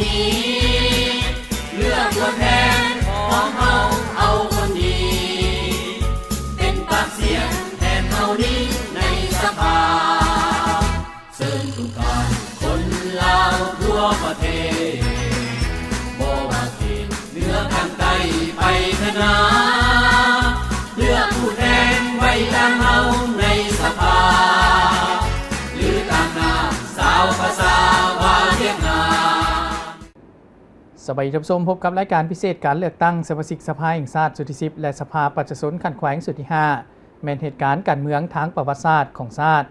ນີ້ ເລືອກຕົວແທນຂອງເຮົາເອົາຄົນດີ ເປັນປາກສຽງແທນເຮົານີ້ໃນສະພາ. ເຊີນທຸກທ່ານຄົນລາວທົ່ວປະເທດ ບໍ່ວ່າເຂດເໜືອຂ້າງໃຕ້ໄປເຂດໜາ ເລືອກຜູ້ແທນໄວ້ຕາງເຮົາໃນສະພາ ຫຼືຕາງໜ້າຊາວພາສາວ່າວຽກງານ. ສະບາຍດີທ່ານຜູ້ຊົມ, ພົບກັບລາຍການພິເສດການເລືອກຕັ້ງສະມາຊິກສະພາແຫ່ງຊາດຊຸດທີສິບ ແລະ ສະພາປະຊາຊົນຂັ້ນແຂວງຊຸດທີຫ້າ ແມ່ນເຫດການການເມືອງທາງປະຫວັດສາດຂອງຊາດ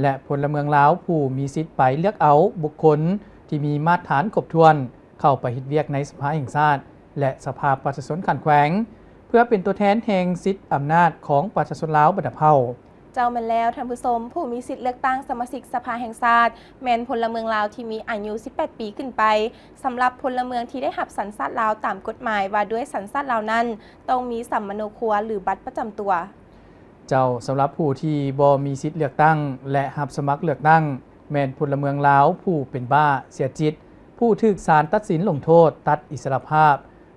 ແລະ ພົນລະເມືອງລາວຜູ້ມີສິດໄປເລືອກເອົາບຸກຄົນທີ່ມີມາດຖານຄົບຖ້ວນ ເຂົ້າໄປເຮັດວຽກໃນສະພາແຫ່ງຊາດ ແລະ ສະພາປະຊາຊົນຂັ້ນແຂວງ ເພື່ອເປັນຕົວແທນແຫ່ງສິດອຳນາດຂອງປະຊາຊົນລາວບັນດາເຜົ່າ. ເຈົ້າ ແມ່ນແລ້ວທ່ານຜູ້ຊົມ, ຜູ້ມີສິດເລືອກຕັ້ງສະມາຊິກສະພາແຫ່ງຊາດ ແມ່ນພົນລະເມືອງລາວທີ່ມີອາຍຸສິບແປດປີຂຶ້ນໄປ. ສຳລັບພົນລະເມືອງທີ່ໄດ້ຮັບສັນຊາດລາວຕາມກົດໝາຍວ່າດ້ວຍສັນຊາດລາວນັ້ນ ຕ້ອງມີສຳມະໂນຄົວ ຫຼື ບັດປະຈຳຕົວ. ເຈົ້າ, ສຳລັບຜູ້ທີ່ບໍ່ມີສິດເລືອກຕັ້ງ ແລະ ຮັບສະໝັກເລືອກຕັ້ງ ແມ່ນພົນລະເມືອງລາວຜູ້ເປັນບ້າ, ເສຍຈິດ, ຜູ້ຖືກສານຕັດສິນລົງໂທດ, ຕັດອິດສະຫຼະພາບ,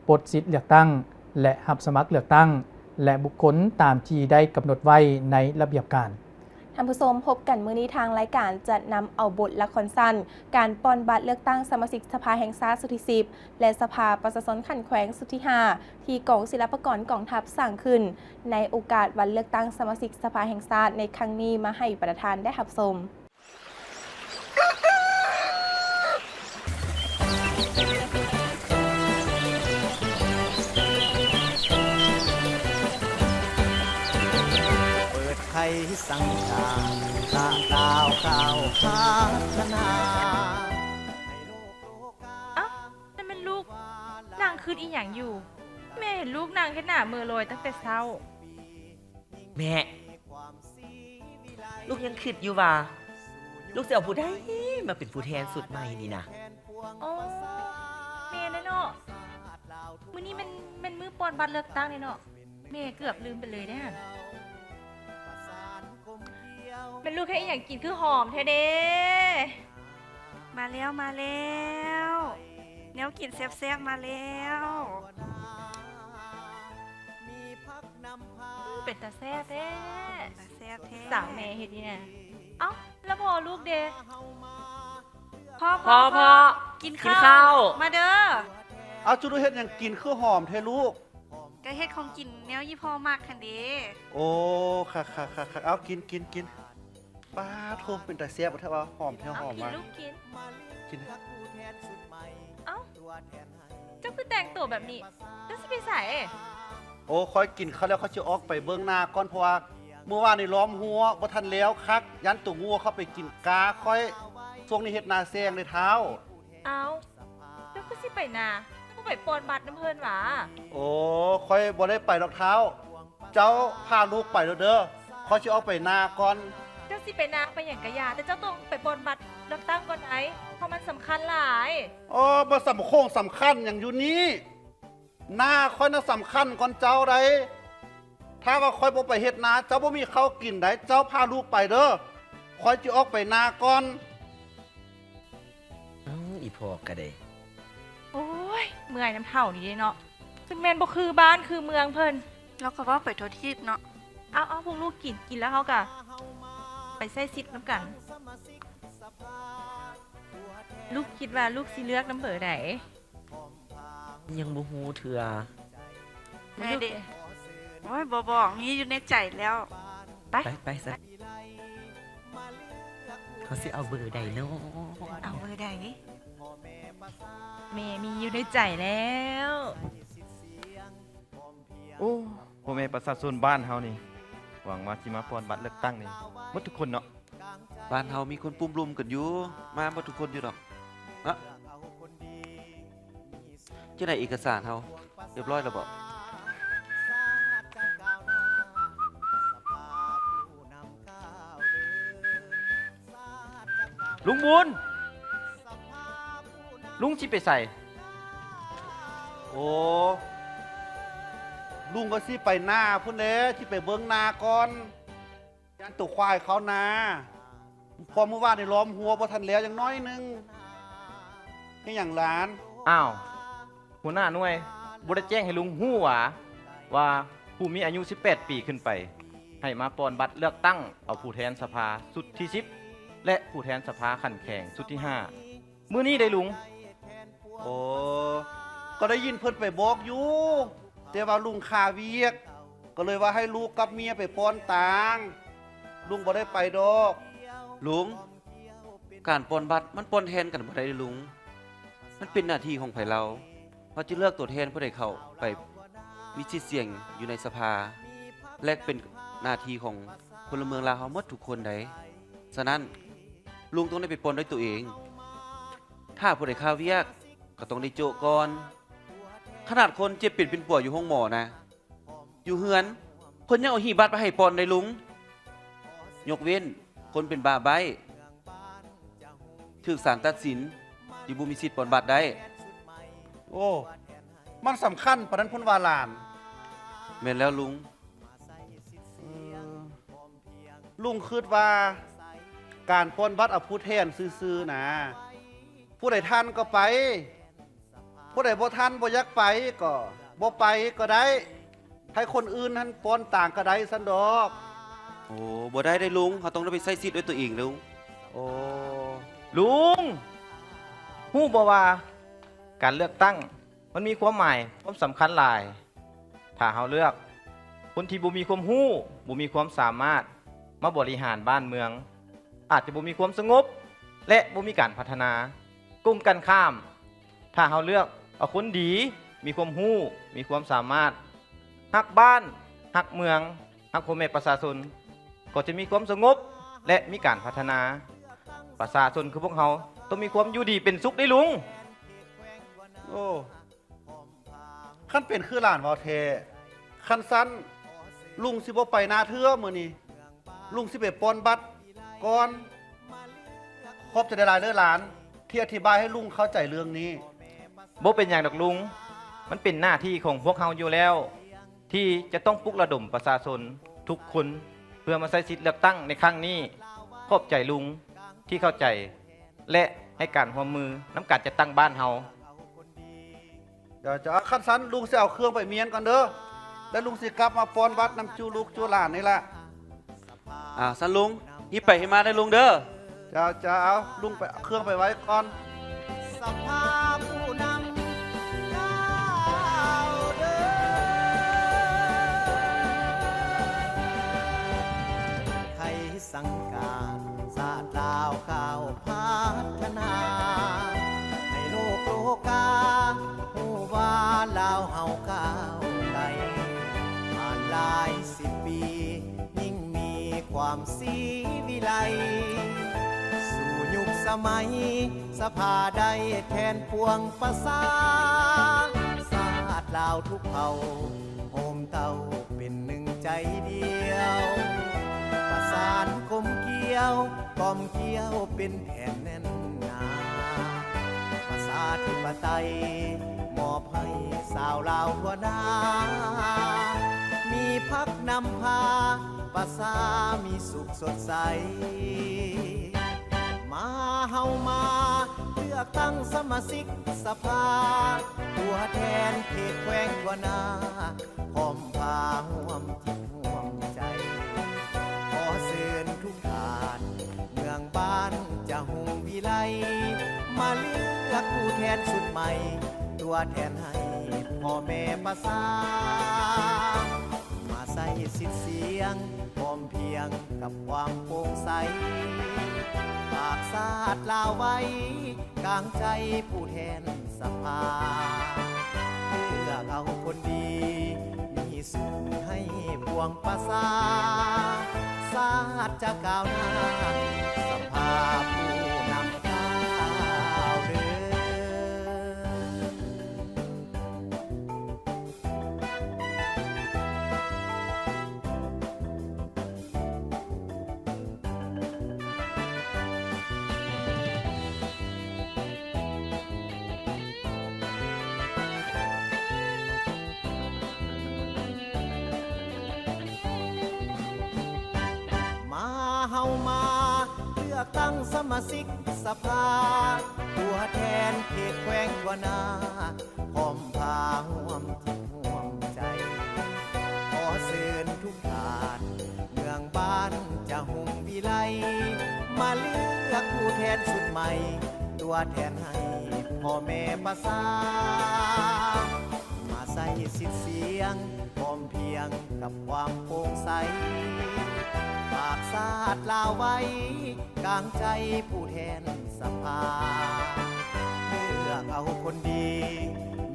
ປົດສິດເລືອກຕັ້ງ ແລະ ຮັບສະໝັກເລືອກຕັ້ງ ແລະ ບຸກຄົນຕາມທີ່ໄດ້ກຳນົດໄວ້ໃນລະບຽບການ. ທ່ານຜູ້ຊົມ, ພົບກັນມື້ນີ້ທາງລາຍການຈະນຳເອົາບົດລະຄອນສັ້ນ ການປ່ອນບັດເລືອກຕັ້ງສະມາຊິກສະພາແຫ່ງຊາດຊຸດທີສິບ ແລະ ສະພາປະຊາຊົນຂັ້ນແຂວງຊຸດທີຫ້າ ທີ່ກອງສິລະປະກອນກອງທັບສ້າງຂຶ້ນ ໃນໂອກາດວັນເລືອກຕັ້ງສະມາຊິກສະພາແຫ່ງຊາດໃນຄັ້ງນີ້ມາໃຫ້ປະທານໄດ້ຮັບຊົມ. ເປີດໄຂສັງສານ ຂ້າກ່າວຂ່າວພັດທະນາ ໃຫ້ໂລກໂລກາ. ເອົ້າ ນັ້ນແມ່ນລູກນັ່ງຄິດອີ່ຫຍັງຢູ່? ແມ່ເຫັນລູກນັ່ງເຮັດໜ້າເມີລອຍຕັ້ງແຕ່ເຊົ້າ. ແມ່ ລູກຍັງຄິດຢູ່ວ່າ ລູກຊິເອົາຜູ້ໃດມາເປັນຜູ້ແທນຊຸດໃໝ່ນີ້ນະ? ອໍ ແມ່ນແຫຼະເນາະ, ມື້ນີ້ແມ່ນ ແມ່ນມື້ປ່ອນບັດເລືອກຕັ້ງເດ້ເນາະ, ແມ່ເກືອບລືມໄປເລີຍເດ້ຫັ້ນ. ແມ່ນລູກເຮັດອີ່ຫຍັງກິນຄືຫອມແທ້ເດ? ມາແລ້ວ ມາແລ້ວ, ແນວກິນແຊບໆມາແລ້ວ. ອືມ ເປັນຕາແຊບແທ້. ຕາແຊບແທ້. ສາວແມ່ເຮັດນີ້ນະ. ເອົ້າ ແລ້ວພໍ່ລູກເດ? ພໍ່ ພໍ່ ພໍ່ ພໍ່ ກິນ ກິນເຂົ້າ ເຂົ້າ ມາເດີ. ເອົາ ຈຸລູກເຮັດຫຍັງກິນຄືຫອມແທ້ລູກ? ກະເຮັດຂອງກິນແນວອີ່ພໍ່ມັກຫັ້ນເດ. ໂອ້ ຄັກໆໆໆ ເອົາ ກິນ ກິນ ກິນ. ປາໂທ້ ເປັນຕາແຊບແທ້ວ່າ ຫອມແທ້ ຫອມວ່າ. ເອົາ ກິນລູກກິນ ກິນ. ເອົ້າ ເຈົ້າຄືແຕ່ງໂຕແບບນີ້? ເຈົ້າຊິໄປໃສ? ໂອ້ ຂ້ອຍກິນເຂົ້າແລ້ວ ຂ້ອຍຊິອອກໄປເບິ່ງນາກ່ອນ ເພາະວ່າມື້ວານນີ້ລ້ອມຮົ້ວບໍ່ທັນແລ້ວຄັກ ຢ້ານໂຕງູເຂົ້າໄປກິນກາຂ້ອຍ. ຊ່ວງນີ້ເຮັດນາແຊງເດ້ທ້າວ. ເອົ້າ ເຈົ້າຄືຊິໄປນາ ເຈົ້າບໍ່ໄປປ່ອນບັດນຳເພິ່ນຫວາ? ໂອ້ ຂ້ອຍບໍ່ໄດ້ໄປດອກທ້າວ. ເຈົ້າພາລູກໄປໂລດເດີ ຂ້ອຍຊິອອກໄປນາກ່ອນ. ເຈົ້າຊິໄປນາໄປຫຍັງກະຢ່າ ແຕ່ເຈົ້າຕ້ອງໄປປ່ອນບັດເລືອກຕັ້ງກ່ອນໄດ໋ ເພາະມັນສຳຄັນຫຼາຍ. ໂອ້ ບໍ່ສຳຄົງສຳຄັນຫຍັງຢູ່ນີ້ ນາຂ້ອຍນະສຳຄັນກ່ອນເຈົ້າໃດ໋. ຖ້າວ່າຂ້ອຍບໍ່ໄປເຮັດນາ ເຈົ້າບໍ່ມີເຂົ້າກິນໃດ໋. ເຈົ້າພາລູກໄປເດີ ຂ້ອຍຊິອອກໄປນາກ່ອນ. ເອົ້າ ອີ່ພໍ່ກະເດ. ໂອ້ຍ ເມື່ອຍນຳເຖົ້ານີ້ເດເນາະ. ຈັ່ງແມ່ນບໍ່ຄືບ້ານຄືເມືອງເພິ່ນ. ລາວກະເວົ້າໄປທົ່ວທີບເນາະ. ເອົາໆ ພວກລູກກິນ ກິນແລ້ວເຮົາກະໄປໃຊ້ສິດນຳກັນ. ລູກຄິດວ່າລູກຊິເລືອກນຳເບີໃດ? ຍັງບໍ່ຮູ້ເທື່ອ. ແມ່ເດ. ໂອ້ຍ ບໍ່ບອກ ມີຢູ່ໃນໃຈແລ້ວ. ໄປ ໄປ ໄປຊະ. ເຂົາຊິເອົາເບີໃດເນາະ? ເອົາເບີໃດ? ແມ່ມີຢູ່ໃນໃຈແລ້ວ. ໂອ້ ພໍ່ແມ່ປະຊາຊົນບ້ານເຮົານີ້ ຫວັງວ່າຊິມາປ່ອນບັດເລືອກຕັ້ງນີ້ໝົດທຸກຄົນເນາະ. ບ້ານເຮົາມີຄົນປຸ້ມລຸມກັນຢູ່ ມາໝົດທຸກຄົນຢູ່ດອກເນາະ. ຈັ່ງໃດເອກະສານເຮົາຮຽບຮ້ອຍແລ້ວບໍ? ລຸງບຸນ ລຸງຊິໄປໃສ? ໂອ້ ລຸງກະຊິໄປນາພຸ້ນແຫຼະ ຊິໄປເບິ່ງນາກ່ອນ. ຢ້ານໂຕຄວາຍເຂົ້ານາ ເພາະມື້ວານນີ້ລ້ອມຮົ້ວບໍ່ທັນແລ້ວ ຍັງໜ້ອຍໜຶ່ງ. ເຮັດຫຍັງຫຼານ? ອ້າວ ຫົວໜ້າໜ່ວຍ ບໍ່ໄດ້ແຈ້ງໃຫ້ລຸງຮູ້ຫວາ ວ່າຜູ້ມີອາຍຸສິບແປດປີຂຶ້ນໄປ ໃຫ້ມາປ່ອນບັດເລືອກຕັ້ງເອົາຜູ້ແທນສະພາຊຸດທີສິບ ແລະ ຜູ້ແທນສະພາຂັ້ນແຂວງຊຸດທີຫ້າ ມື້ນີ້ເດ້ລຸງ. ໂອ້ ກໍໄດ້ຍິນເພິ່ນໄປບອກຢູ່ ແຕ່ວ່າລຸງຄາວຽກ ກໍເລີຍວ່າໃຫ້ລູກກັບເມຍໄປປ່ອນຕາງ ລຸງບໍ່ໄດ້ໄປດອກ. ລຸງ, ການປ່ອນບັດມັນປ່ອນແທນກັນບໍ່ໄດ້ເດ້ລຸງ. ມັນເປັນໜ້າທີ່ຂອງໃຜລາວ ເຮົາຈະເລືອກຕົວແທນຜູ້ໃດເຂົ້າໄປມີສິດສຽງຢູ່ໃນສະພາ ແລະ ເປັນໜ້າທີ່ຂອງພົນລະເມືອງລາວເຮົາໝົດທຸກຄົນໃດ໋. ສະນັ້ນ ລຸງຕ້ອງໄດ້ໄປປ່ອນດ້ວຍຕົວເອງ. ຖ້າຜູ້ໃດຄາວຽກ ກໍຕ້ອງໄດ້ໂຈະກ່ອນ. ຂະໜາດຄົນເຈັບເປັນປິ່ນປົວຢູ່ໂຮງໝໍນະ ຢູ່ເຮືອນ ເພິ່ນຍັງເອົາຫີບບັດໄປໃຫ້ປ່ອນໄດ້ລຸງ. ຍົກເວັ້ນຄົນເປັນບ້າໃບ້ ຖືກສານຕັດສິນ ຈຶ່ງບໍ່ມີສິດປ່ອນບັດໄດ້. ໂອ້ ມັນສຳຄັນປານນັ້ນພຸ້ນຫວາຫຼານ? ແມ່ນແລ້ວລຸງ. ເອີ ລຸງຄິດວ່າການປ່ອນບັດເອົາຜູ້ແທນຊື່ໆນະ ຜູ້ໃດທັນກໍໄປ ຜູ້ໃດບໍ່ທັນບໍ່ຢາກໄປກໍບໍ່ໄປກໍໄດ້ ໃຫ້ຄົນອື່ນຫັ້ນປ່ອນຕາງກໍໄດ້ຊັ້ນດອກ. ໂອ້ ບໍ່ໄດ້ເດ້ລຸງ, ເຮົາຕ້ອງໄດ້ໄປໃຊ້ສິດດ້ວຍຕົວເອງລຸງ. ໂອ້ ລຸງ ຮູ້ບໍ່ວ່າການເລືອກຕັ້ງ ມັນມີຄວາມໝາຍ ຄວາມສຳຄັນຫຼາຍ. ຖ້າເຮົາເລືອກຄົນທີ່ບໍ່ມີຄວາມຮູ້ ບໍ່ມີຄວາມສາມາດມາບໍລິຫານບ້ານເມືອງ ອາດຈະບໍ່ມີຄວາມສະຫງົບ ແລະ ບໍ່ມີການພັດທະນາ. ກົງກັນຂ້າມ, ຖ້າເຮົາເລືອກເອົາຄົນດີ ມີຄວາມຮູ້ ມີຄວາມສາມາດ ຮັກບ້ານ ຮັກເມືອງ ຮັກພໍ່ແມ່ປະຊາຊົນ ກໍຈະມີຄວາມສະຫງົບ ແລະ ມີການພັດທະນາ. ປະຊາຊົນຄືພວກເຮົາຕ້ອງມີຄວາມຢູ່ດີເປັນສຸກເດ້ລຸງ. ໂອ້ ຄັນເປັນຄືຫຼານເວົ້າແທ້ ຄັນຊັ້ນລຸງຊິບໍ່ໄປນາເທື່ອມື້ນີ້ ລຸງຊິໄປປ່ອນບັດກ່ອນ. ຂອບໃຈຫຼາຍໆເດີຫຼານ ທີ່ອະທິບາຍໃຫ້ລຸງເຂົ້າໃຈເລື່ອງນີ້. ບໍ່ເປັນຫຍັງດອກລຸງ, ມັນເປັນໜ້າທີ່ຂອງພວກເຮົາຢູ່ແລ້ວ ທີ່ຈະຕ້ອງປຸກລະດົມປະຊາຊົນທຸກຄົນ ເພື່ອມາໃຊ້ສິດເລືອກຕັ້ງໃນຄັ້ງນີ້. ຂອບໃຈລຸງທີ່ເຂົ້າໃຈ ແລະ ໃຫ້ການຮ່ວມມືນຳການຈັດຕັ້ງບ້ານເຮົາ. ເຈົ້າ ເຈົ້າ ຄັນຊັ້ນລຸງຊິເອົາເຄື່ອງໄປມ້ຽນກ່ອນເດີ ແລ້ວລຸງຊິກັບມາປ່ອນບັດນຳຈູລູກຈູຫຼານນີ້ລະ. ອ່າ ຊັ້ນລຸງ ຮີບໄປຮີບມາເດີລຸງເດີ. ເຈົ້າ ເຈົ້າ ເອົາ ລຸງໄປເອົາເຄື່ອງໄປໄວ້ກ່ອນ. ສະພາຜູ້ນຳກ້າວເດີ ໄທສັງການ ຊາດລາວກ້າວພັດທະນາ ໃຫ້ໂລກໂລກາຮູ້ວ່າລາວເຮົາກ້າວໄກ ຜ່ານຫຼາຍສິບປີ ຍິ່ງມີຄວາມສີວິໄລ ສູ່ຍຸກສະໄໝ ສະພາໄດ້ແທນປວງປະຊາ ຊາດລາວທຸກເຜົ່າ ໂຮມເຕົ້າເປັນໜຶ່ງໃຈດຽວ ປະສານກົມກຽວ ກອມກຽວເປັນແຜ່ນແໜ້ນໜາ ປະຊາທິປະໄຕ ມອບໃຫ້ຊາວລາວທົ່ວໜ້າ ມີພັກນຳພາ ປະຊາມີສຸກສົດໃສ. ມາເຮົາມາເລືອກຕັ້ງສະມາຊິກສະພາ ຕົວແທນເຂດແຂວງທົ່ວໜ້າ ພ້ອມພາຮ່ວມຈິດຮ່ວມໃຈ ຂໍເຊີນທຸກທ່ານ ເມືອງບ້ານຈະຮຸ່ງວິໄລ ມາເລືອກຜູ້ແທນຊຸດໃໝ່ ຕົວແທນໃຫ້ພໍ່ແມ່ປະຊາ ມາໃຊ້ສິດສຽງ ພ້ອມພຽງກັບຄວາມໂປ່ງໃສ ຝາກຊາດລາວໄວ້ ກາງໃຈຜູ້ແທນສະພາ ເລືອກເອົາຄົນດີ ມີສຸກໃຫ້ປວງປະຊາ ຊາດຈະກ້າວໜ້າ ສະພາຜູ້ນຳກ້າວເດີ. ມາເຮົາມາເລືອກຕັ້ງສະມາຊິກສະພາ ຕົວແທນເຂດ ນາ ພ້ອມພາຮ່ວມຈິດຮ່ວມໃຈ ຂໍເຊີນທຸກທ່ານ ເມືອງບ້ານຈະຮຸ່ງວິໄລ ມາເລືອກຜູ້ແທນຊຸດໃໝ່ ຕົວແທນໃຫ້ພໍ່ແມ່ປະຊາ ມາໃຊ້ສິດສຽງ ພ້ອມພຽງກັບຄວາມໂປ່ງໃສ ຝາກຊາດລາວໄວ້ ກາງໃຈຜູ້ແທນສະພາ ເລືອກເອົາຄົນດີ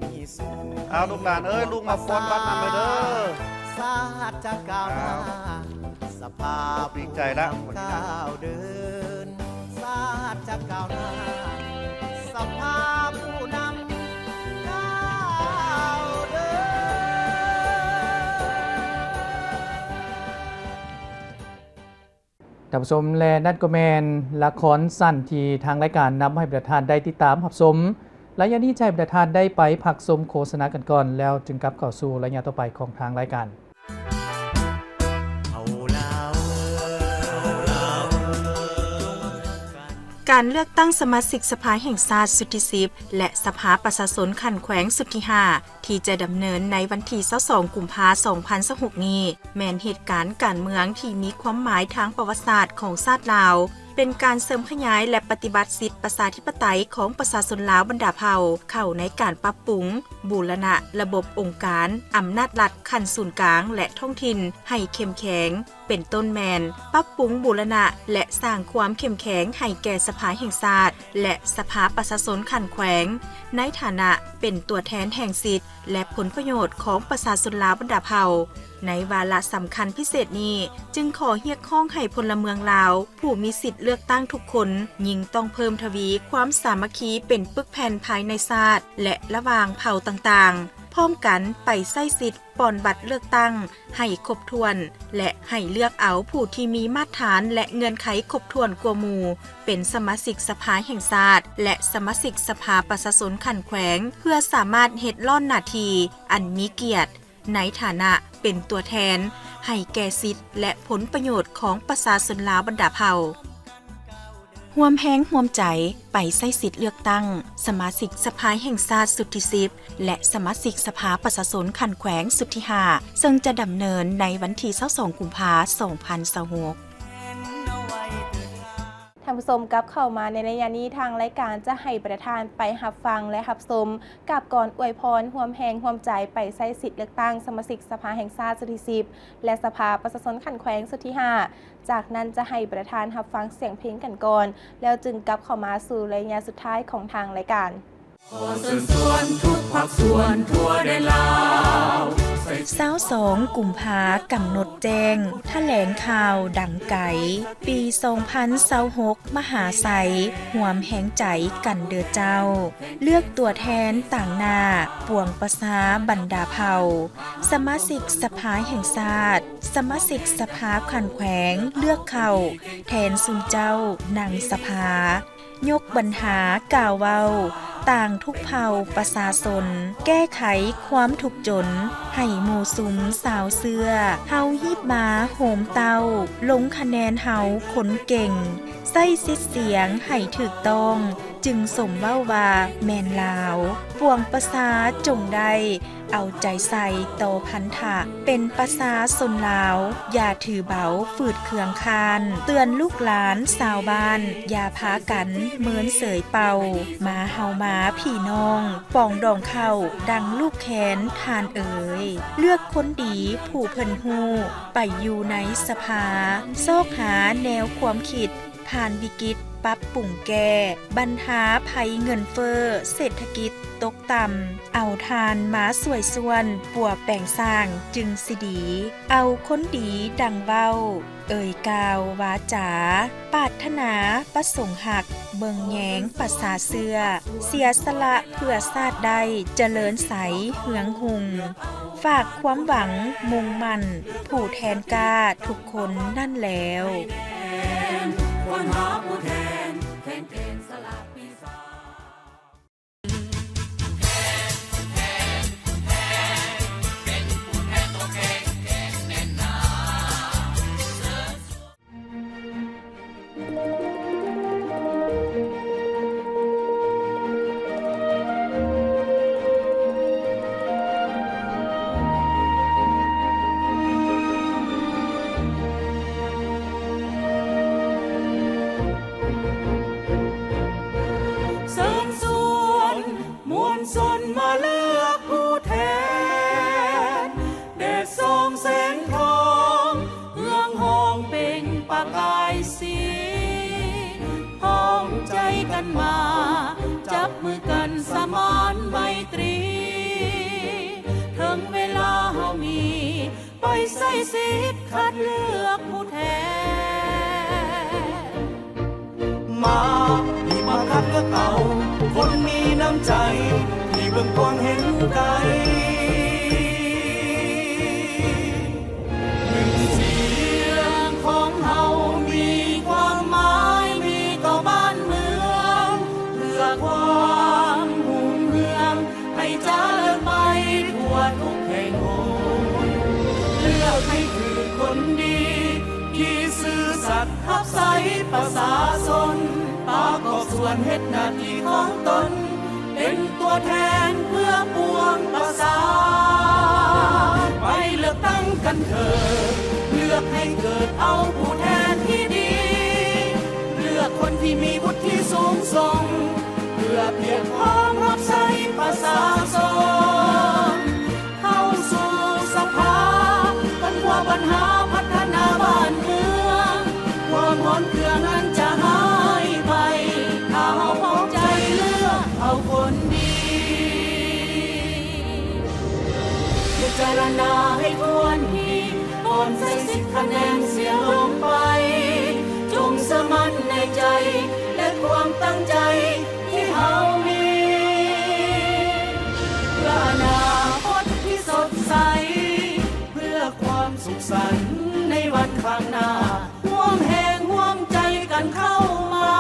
ມີສຸກ ເອົາລູກຫຼານເອີຍ ລູກມາຟ້ອນບັດນຳເດີ ຊາດຈະກ້າວໜ້າ ເອົາ ສະພາ ດີໃຈລະ ຜູ້ນຳກ້າວເດີນ ຊາດຈະກ້າວໜ້າ ສະພາຜູ້ນຳກ້າວເດີນ. ທ່ານຜູ້ຊົມ ແລະ ນັ້ນກໍແມ່ນລະຄອນສັ້ນທີ່ທາງລາຍການນຳໃຫ້ບັນດາທ່ານໄດ້ຕິດຕາມຮັບຊົມ. ໄລຍະນີ້ຈະໃຫ້ບັນດາທ່ານໄດ້ໄປພັກຊົມໂຄສະນາກັນກ່ອນ ແລ້ວຈຶ່ງກັບເຂົ້າສູ່ໄລຍະຕໍ່ໄປຂອງທາງລາຍການ. ການເລືອກຕັ້ງສະມາຊິກສະພາແຫ່ງຊາດຊຸດທີສິບ ແລະ ສະພາປະຊາຊົນຂັ້ນແຂວງຊຸດທີຫ້າ ທີ່ຈະດຳເນີນໃນວັນທີຊາວສອງ ກຸມພາ ສອງພັນຊາວຫົກນີ້ ແມ່ນເຫດການການເມືອງທີ່ມີຄວາມໝາຍທາງປະຫວັດສາດຂອງຊາດລາວ, ເປັນການເສີມຂະຫຍາຍ ແລະ ປະຕິບັດສິດປະຊາທິປະໄຕຂອງປະຊາຊົນລາວບັນດາເຜົ່າ ເຂົ້າໃນການປັບປຸງ, ບູລະນະລະບົບອົງການອຳນາດລັດຂັ້ນສູນກາງ ແລະ ທ້ອງຖິ່ນໃຫ້ເຂັ້ມແຂງ, ເປັນຕົ້ນແມ່ນປັບປຸງ, ບູລະນະ ແລະ ສ້າງຄວາມເຂັ້ມແຂງໃຫ້ແກ່ສະພາແຫ່ງຊາດ ແລະ ສະພາປະຊາຊົນຂັ້ນແຂວງ ໃນຖານະເປັນຕົວແທນແຫ່ງສິດ ແລະ ຜົນປະໂຫຍດຂອງປະຊາຊົນລາວບັນດາເຜົ່າ. ໃນວາລະສຳຄັນພິເສດນີ້ ຈຶ່ງຂໍຮຽກຮ້ອງໃຫ້ພົນລະເມືອງລາວຜູ້ມີສິດເລືອກຕັ້ງທຸກຄົນ ຍິ່ງຕ້ອງເພີ່ມທະວີຄວາມສາມັກຄີເປັນປຶກແຜ່ນພາຍໃນຊາດ ແລະ ລະຫວ່າງເຜົ່າຕ່າງໆ, ພ້ອມກັນໄປໃຊ້ສິດ ປ່ອນບັດເລືອກຕັ້ງໃຫ້ຄົບຖ້ວນ ແລະ ໃຫ້ເລືອກເອົາຜູ້ທີ່ມີມາດຖານ ແລະ ເງື່ອນໄຂຄົບຖ້ວນກວ່າໝູ່ ເປັນສະມາຊິກສະພາແຫ່ງຊາດ ແລະ ສະມາຊິກສະພາປະຊາຊົນຂັ້ນແຂວງ ເພື່ອສາມາດເຮັດລ້ອນໜ້າທີ່ອັນມີກຽດ ໃນຖານະເປັນຕົວແທນໃຫ້ແກ່ສິດ ແລະ ຜົນປະໂຫຍດຂອງປະຊາຊົນລາວບັນດາເຜົ່າ. ຮ່ວມແຮງຮ່ວມໃຈໄປໃຊ້ສິດເລືອກຕັ້ງສະມາຊິກສະພາແຫ່ງຊາດຊຸດທີສິບ ແລະ ສະມາຊິກສະພາປະຊາຊົນຂັ້ນແຂວງຊຸດທີຫ້າ ເຊິ່ງຈະດຳເນີນໃນວັນທີຊາວສອງ ກຸມພາ ສອງພັນຊາວຫົກ. ທ່ານຜູ້ຊົມ ກັບເຂົ້າມາໃນໄລຍະນີ້ ທາງລາຍການຈະໃຫ້ບັນດາທ່ານໄປຮັບຟັງ ແລະ ຮັບຊົມ ກັບກອນອວຍພອນຮ່ວມແຮງຮ່ວມໃຈໄປໃຊ້ສິດເລືອກຕັ້ງສະມາຊິກສະພາແຫ່ງຊາດຊຸດທີສິບ ແລະ ສະພາປະຊາຊົນຂັ້ນແຂວງຊຸດທີຫ້າ. ຈາກນັ້ນຈະໃຫ້ບັນດາທ່ານຮັບຟັງສຽງເພງກັນກ່ອນ ແລ້ວຈຶ່ງກັບເຂົ້າມາສູ່ໄລຍະສຸດທ້າຍຂອງທາງລາຍການ. ຂໍເຊີນຊວນທຸກພາກສ່ວນທົ່ວແດນລາວ ຊາວສອງ ກຸມພາ ກຳນົດແຈ້ງ ຖະແຫຼງຂ່າວດັງໄກ ປີສອງພັນຊາວຫົກ ມະຫາໄຊ ຮ່ວມແຮງໃຈກັນເດີເຈົ້າ. ເລືອກຕົວແທນຕາງໜ້າປວງປະຊາບັນດາເຜົ່າ, ສະມາຊິກສະພາແຫ່ງຊາດ, ສະມາຊິກສະພາຂັ້ນແຂວງ ເລືອກເຂົ້າແທນຊຸມເຈົ້ານັ່ງສະພາ, ຍົກບັນຫາກ່າວເວົ້າຕ່າງທຸກເຜົ່າປະຊາຊົນ, ແກ້ໄຂຄວາມທຸກຈົນໃຫ້ໝູ່ຊຸມຊາວເຊື້ອ. ເຮົາຮີບມາໂຮມເຕົ້າ, ລົງຄະແນນເຮົາຄົນເກັ່ງ, ໃຊ້ສິດສຽງໃຫ້ຖືກຕ້ອງ, ຈຶ່ງສົມເວົ້າວ່າແມ່ນລາວ. ປວງປະຊາຈົ່ງໄດ້ເອົາໃຈໃສ່ຕໍ່ພັນທະ ເປັນປະຊາຊົນລາວ, ຢ່າຖືເບົາຝືດເຄືອງຄ້ານ. ເຕືອນລູກຫຼານຊາວບ້ານ, ຢ່າພາກັນເມີນເສີຍເປົ່າ. ມາເຮົາມາພີ່ນ້ອງ, ປອງດອງເຂົ້າດັ່ງລູກແຄນທ່ານເອີຍ. ເລືອກຄົນດີຜູ້ເພິ່ນຮູ້ໄປຢູ່ໃນສະພາ, ຊອກຫາແນວຄວາມຄິດ ຜ່ານວິກິດປັບປຸງແກ້ບັນຫາໄພເງິນເຟີ້ເສດຖະກິດຕົກຕ່ຳ, ເອົາທ່ານມາຊ່ວຍຊວນປົວແປງສ້າງຈຶ່ງຊິດີ. ເອົາຄົນດີດັ່ງເວົ້າເອີ່ຍກ່າວວາຈາ, ປາດຖະໜາປະສົງຮັກເບິ່ງແຍງປະຊາເຊື້ອ, ເສຍສະຫຼະເພື່ອຊາດໄດ້ຈະເລີນໃສເຮືອງຮຸ່ງ. ຝາກຄວາມຫວັງມຸ່ງໝັ້ນຜູ້ແທນກ້າທຸກຄົນນັ້ນແລ້ວ. ເ ຊົນມາເລືອກຜູ້ແທນ ແດດສ່ອງແສງທອງ ເຮືອງຮອງເປັ່ງປະກາຍສີ ພ້ອມໃຈກັນມາ ຈັບມືກັນສະໝານໄມຕຣີ ເຖິງເວລາເຮົາມີ ໄປໃຊ້ສິດຄັດເລືອກຜູ້ແທນ ມາ ນີ້ມາຄັດເລືອກເອົາ ຄົນມີນ້ຳໃຈ ທີ່ເບິ່ງກວ້າງເຫັນໄກ ໜຶ່ງສຽງຂອງເຮົາມີຄວາມໝາຍ ມີຕໍ່ບ້ານເມືອງ ເພື່ອຄວາມຮຸ່ງເຮືອງ ໃຫ້ຈະເລີນໄປທົ່ວທຸກແຫ່ງຫົນ ເລືອກໃຫ້ຖືກຄົນດີ ທີ່ຊື່ສັດຮັບໃຊ້ປະຊາຊົນ ປະກອບສ່ວນເຮັດໜ້າທີ່ຂອງຕົນ ເປັນຕົວແທນເພື່ອປວງປະຊາ ໄປເລືອກຕັ້ງກັນເທີດ ເລືອກໃຫ້ເກີດເອົາຜູ້ແທນທີ່ດີ ເລືອກຄົນທີ່ມີວຸດທິສູງສົ່ງ ເພື່ອພຽບພ້ອມຮັບໃຊ້ປະຊາຊົນ ເຂົ້າສູ່ສະພາ ຄົ້ນຄວ້າບັນຫາພັດທະນາບ້ານເມືອງ ຄວາມຮ້ອນເຄືອງນັ້ນຈະຫາຍໄປ ຖ້າເຮົາພ້ອມໃຈເລືອກເອົາຄົນດີ ພິຈາລະນາໃຫ້ຖ້ວນທີ ກ່ອນໃຊ້ສິດຄະແນນສຽງລົງໄປ ຈົ່ງເຊື່ອໝັ້ນໃນໃຈ ແລະ ຄວາມຕັ້ງໃຈ ທີ່ເຮົາມີ ເພື່ອອະນາຄົດທີ່ສົດໃສ ເພື່ອຄວາມສຸກສັນໃນວັນຂ້າງໜ້າ ຮ່ວມແຮງຮ່ວມໃຈກັນເຂົ້າມາ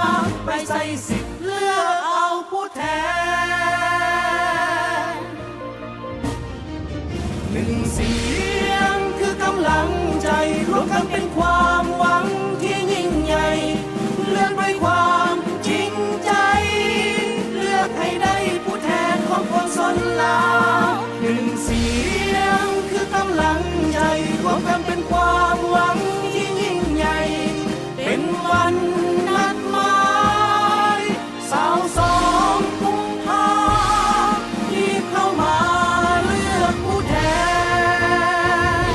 ໄປໃຊ້ສິດເລືອກເອົາຜູ້ແທນ ໜຶ່ງສຽງຄືກຳລັງໃຈ ລວມກັນເປັນຄວາມຫວັງທີ່ຍິ່ງໃຫຍ່ ເລືອກດ້ວຍຄວາມຈິງໃຈ ເລືອກໃຫ້ໄດ້ຜູ້ແທນຂອງປວງຊົນລາວ ໜຶ່ງສຽງຄືກຳລັງໃຈ ລວມກັນເປັນຄວາມຫວັງທີ່ຍິ່ງໃຫຍ່ ເປັນວັນນັດໝາຍ ຊາວສອງກຸມພາ ທີ່ເຂົ້າມາເລືອກຜູ້ແທ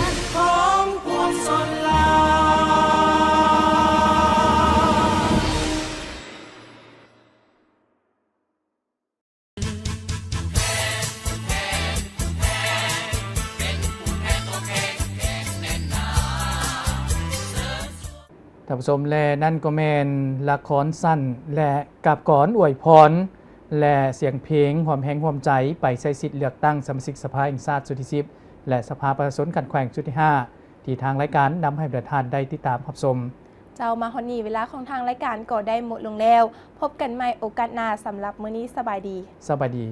ນຂອງປວງຊົນລາວ. ທ່ານຜູ້ຊົມ ແລະ ນັ້ນກໍແມ່ນລະຄອນສັ້ນ ແລະ ກາບກອນອວຍພອນ ແລະ ສຽງເພງຮ່ວມແຮງຮ່ວມໃຈໄປໃຊ້ສິດເລືອກຕັ້ງສະມາຊິກສະພາແຫ່ງຊາດຊຸດທີສິບ ແລະ ສະພາປະຊາຊົນຂັ້ນແຂວງຊຸດທີຫ້າ ທີ່ທາງລາຍການນຳໃຫ້ບັນດາທ່ານໄດ້ຕິດຕາມຮັບຊົມ. ເຈົ້າ, ມາຮອດນີ້ເວລາຂອງທາງລາຍການກໍໄດ້ໝົດລົງແລ້ວ. ພົບກັນໃໝ່ໂອກາດໜ້າ, ສຳລັບມື້ນີ້ສະບາຍດີ. ສະບາຍດີ.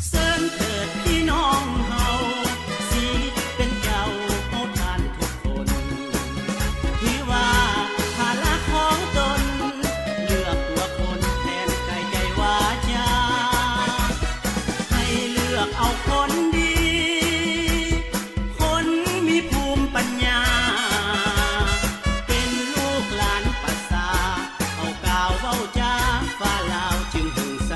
ເຊີນເທີດພີ່ນ້ອງເຮົາ ສິດເປັນເຈົ້າຂອງທ່ານທຸກຄົນ ທີ່ວ່າພາລະຂອງຕົນ ເລືອກຕົວຄົນແທນກາຍໃຈວາຈາ ໃຫ້ເລືອກເອົາຄົນດີ ຄົນມີພູມປັນຍາ ເປັນລູກຫຼານປະຊາ ເຂົາກ່າວເວົ້າຈາ ຟ້າລາວຈຶ່ງຮຸ່ງໃສ.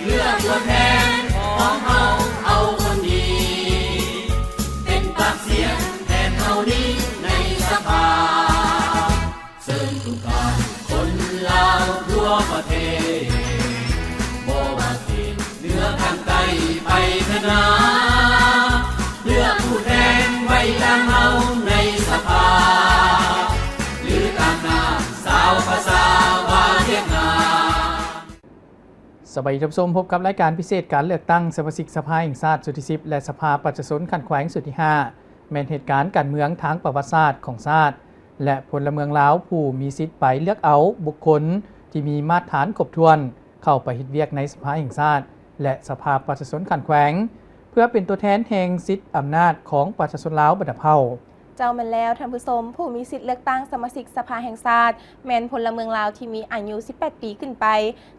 ເລືອກຕົວແທນຂອງເຮົາເອົາຄົນດີ ເປັນປາກສຽງແທນເຮົານີ້ໃນສະພາ ເຊີນທຸກທ່ານຄົນລາວທົ່ວປະເທດ ບໍ່ວ່າເຂດເໜືອກາງໃຕ້ໄປທະນາ ເລືອກຜູ້ແທນໄວ້ຕາງເຮົາໃນສະພາ ຫຼືຕາງໜ້າຊາວພາສາວ່າວຽກງານ. ສະບາຍດີທ່ານຜູ້ຊົມ, ພົບກັບລາຍການພິເສດການເລືອກຕັ້ງສະມາຊິກສະພາແຫ່ງຊາດຊຸດທີສິບ ແລະ ສະພາປະຊາຊົນຂັ້ນແຂວງຊຸດທີຫ້າ ແມ່ນເຫດການການເມືອງທາງປະຫວັດສາດຂອງຊາດ ແລະ ພົນລະເມືອງລາວຜູ້ມີສິດໄປເລືອກເອົາບຸກຄົນທີ່ມີມາດຖານຄົບຖ້ວນ ເຂົ້າໄປເຮັດວຽກໃນສະພາແຫ່ງຊາດ ແລະ ສະພາປະຊາຊົນຂັ້ນແຂວງ ເພື່ອເປັນຕົວແທນແຫ່ງສິດອຳນາດຂອງປະຊາຊົນລາວບັນດາເຜົ່າ. ເຈົ້າ ແມ່ນແລ້ວທ່ານຜູ້ຊົມ, ຜູ້ມີສິດເລືອກຕັ້ງສະມາຊິກສະພາແຫ່ງຊາດ ແມ່ນພົນລະເມືອງລາວທີ່ມີອາຍຸສິບແປດປີຂຶ້ນໄປ.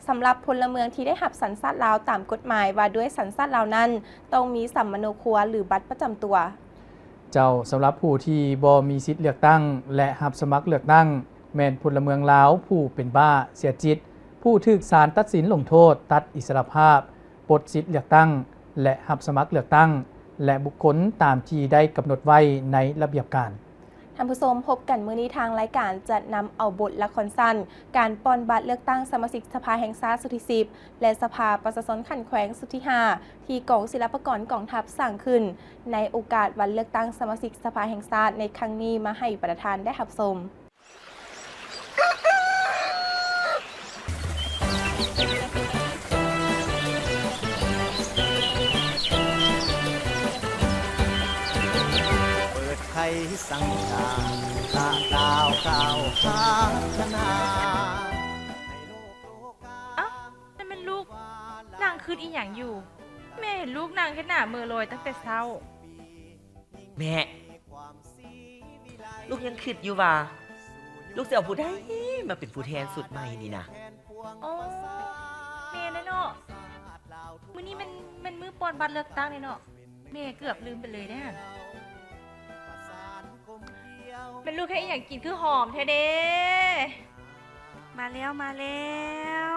ສຳລັບພົນລະເມືອງທີ່ໄດ້ຮັບສັນຊາດລາວຕາມກົດໝາຍວ່າດ້ວຍສັນຊາດລາວນັ້ນ ຕ້ອງມີສຳມະໂນຄົວ ຫຼື ບັດປະຈຳຕົວ. ເຈົ້າ, ສຳລັບຜູ້ທີ່ບໍ່ມີສິດເລືອກຕັ້ງ ແລະ ຮັບສະໝັກເລືອກຕັ້ງ ແມ່ນພົນລະເມືອງລາວຜູ້ເປັນບ້າ, ເສຍຈິດ, ຜູ້ຖືກສານຕັດສິນລົງໂທດ, ຕັດອິດສະຫຼະພາບ, ປົດສິດເລືອກຕັ້ງ ແລະ ຮັບສະໝັກເລືອກຕັ້ງ ແລະ ບຸກຄົນຕາມທີ່ໄດ້ກຳນົດໄວ້ໃນລະບຽບການ. ທ່ານຜູ້ຊົມ, ພົບກັນມື້ນີ້ທາງລາຍການຈະນຳເອົາບົດລະຄອນສັ້ນ ການປ່ອນບັດເລືອກຕັ້ງສະມາຊິກສະພາແຫ່ງຊາດຊຸດທີສິບ ແລະ ສະພາປະຊາຊົນຂັ້ນແຂວງຊຸດທີຫ້າ ທີ່ກອງສິລະປະກອນກອງທັບສ້າງຂຶ້ນ ໃນໂອກາດວັນເລືອກຕັ້ງສະມາຊິກສະພາແຫ່ງຊາດໃນຄັ້ງນີ້ ມາໃຫ້ບັນດາທ່ານໄດ້ຮັບຊົມ. ເປີດໄຂສັງການ ຂ້າກ່າວກ່າວພັດທະນາ ໃຫ້ໂລກໂລກາ. ເອົ້າ ນັ້ນແມ່ນລູກນັ່ງຄິດອີ່ຫຍັງຢູ່? ແມ່ເຫັນລູກນັ່ງເຮັດໜ້າເມີລອຍຕັ້ງແຕ່ເຊົ້າ. ແມ່ ລູກຍັງຄິດຢູ່ວ່າ ລູກຊິເອົາຜູ້ໃດມາເປັນຜູ້ແທນຊຸດໃໝ່ນີ້ນະ? ອໍ ແມ່ນແຫຼະເນາະ, ມື້ນີ້ແມ່ນ ແມ່ນມື້ປ່ອນບັດເລືອກຕັ້ງເດ້ເນາະ, ແມ່ເກືອບລືມໄປເລີຍເດ້. ແມ່ນລູກເຮັດອີ່ຫຍັງກິນຄືຫອມແທ້ເດ? ມາແລ້ວ ມາແລ້ວ,